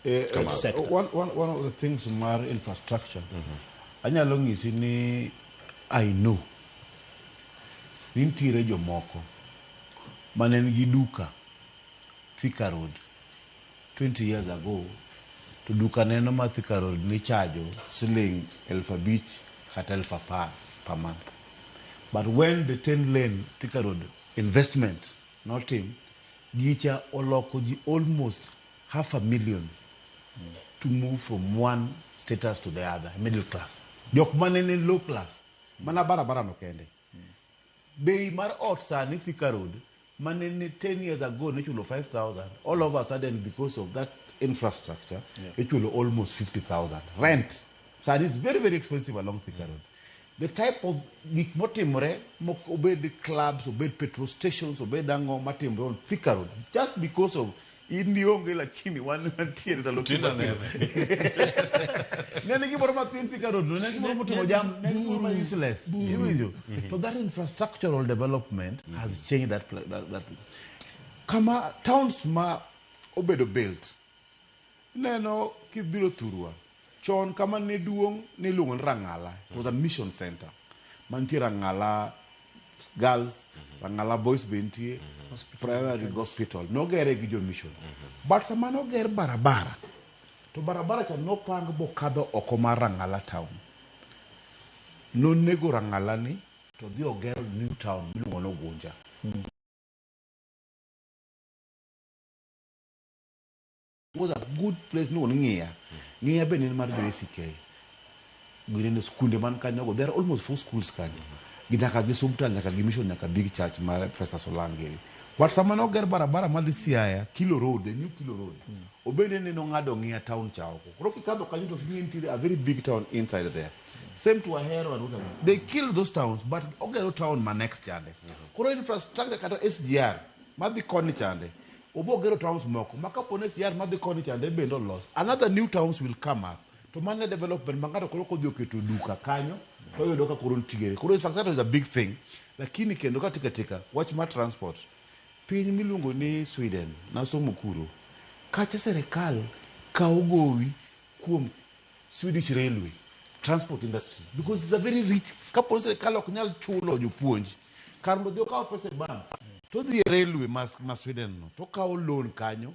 Sector. One of the things mar infrastructure, anyalo ng'isi ni I know ni nitiere jomoko mane nigi duka Thika Road 20 years ago, to duka neno ma Thika Road nichajo siling 5,000 kata 10,000 per month. But when the 10 lane Thika Road investment notim, gicha oloko ji almost half a million to move from one status to the other, middle class. Jok mane ni low class, mana barabara no kende. Bei mar ot sani Thika Road, mane ni 10 years ago nichulo 5,000, all of a sudden because of that infrastructure, ichulo almost 50,000. Rent, sani is very, very expensive along Thika Road. The type of gik motimore, mok obed clubs, obed petrol stations, obed ang'o matimore on Thika Road, just because of in ionge, lakini wan wantiere ndalo. Tinda nene. Ne nigi gimoro mathin Thika Road, ne gimoro motimo jam, ne gimoro ma useless. Iwinjo? To that infrastructural development has changed that kama towns ma obedo built. Neno kibiro thurwa chon, kama ne duong' niluongo ni Rang'ala. It was a mission center mantie Rang'ala Girls, Rang'ala Boys be nitie, primary hospital nogere gi jo mission. But sama noger barabara, to barabara cha nopang bokadho oko mar Rang'ala town, nonego Rang'ala ni to dhi ogero new town miluongo ni Ugunja. Was a good place miluongo ni Ng'iya. Ng'iya bende en mar jo ACK. Ginene skunde man kanyogo, there are almost four schools kanyo. Gi nyaka gi Sumtal, nyaka gi mission, nyaka big church mar Festus Olange. But sama noger barabara madhi Siaya, Kilo Road, the new Kilo Road, obende ne nong'ado Ng'iya town cha oko. Koro kikadho kanyo to king'e nitiere a very big town inside there. Same to Ahero and whatever. They killed those towns, but ogero town ma next chande. Koro infrastructure kata SGR madhi koni chande, obo gero towns moko ma kapo ni SGR madhi koni chande bende olos. Another new towns will come up. To mano e development ma ng'ato koro kodhi oketo duka kanyo to oyudo ka koro nitiere. Koro infrastructure is a big thing. Lakini kendo katika tika wach mar transport, piny miluongo ni Sweden, nasomo kuro, kacha serikal kawo gowi kuom Swedish Railway transport industry because it's a very rich. Kapo ni serikal ok nyal chulo jopuonj, kar mondo odhi okaw pesa e bank, to odhi e railway ma Sweden no to okawo loan kanyo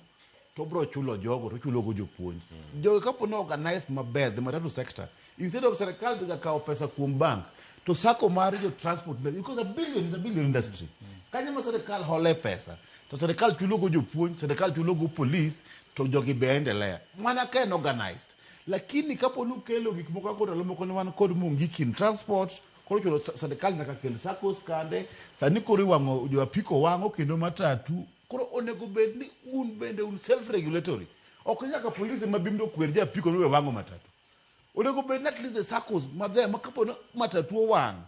to obro chulo jogo to ochulogo jopuonj. Jogo kapo ni organized maber, the matatu sector, instead of serikal dhi ga kawo pesa kuom bank, to sacco mar jo transport, because a billion is a billion industry kanyo ma serikal hole pesa to serikal chulogo jopuonj, serikal chulogo police, to jogi be endelea mana ka en organized. Lakini kapo ni ukelo gik moko kaka ndalo moko ne wan kod Mungiki in transport, koro chuno serikal nyaka kel saccos kande. Sani koro iwang'o jo apiko, wang'o kendo matatu. Koro onego bed ni un bende un self regulatory. Ok nyaka polise ma bimdo kwer jo apiko ni we wang'o matatu. Onego bed ni at least the saccos ma there ma kapo ni matatu owang'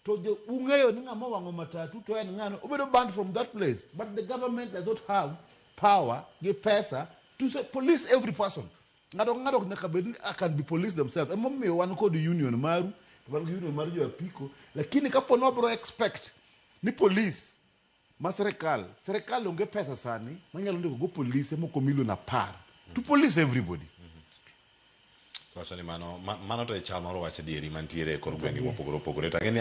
to jo ung'eyo ni ng'ama owang'o matatu to en ng'ano, obedo banned from that place. But the government does not have power gi pesa to say police every person. Ng'ato ka ng'ato ok nyaka bed ni can be police themselves. Emomiyo wan kod union maru to wan gi union mar jo apiko. Lakini kapo ni wabro expect ni police ma serikal onge pesa sani manyalo ndiko go polise moko milion 10 to police everybody. Wacho ni mano to e chal mar wach adieri mantiere e kor gwenge mopogore opogore. To ang'e ni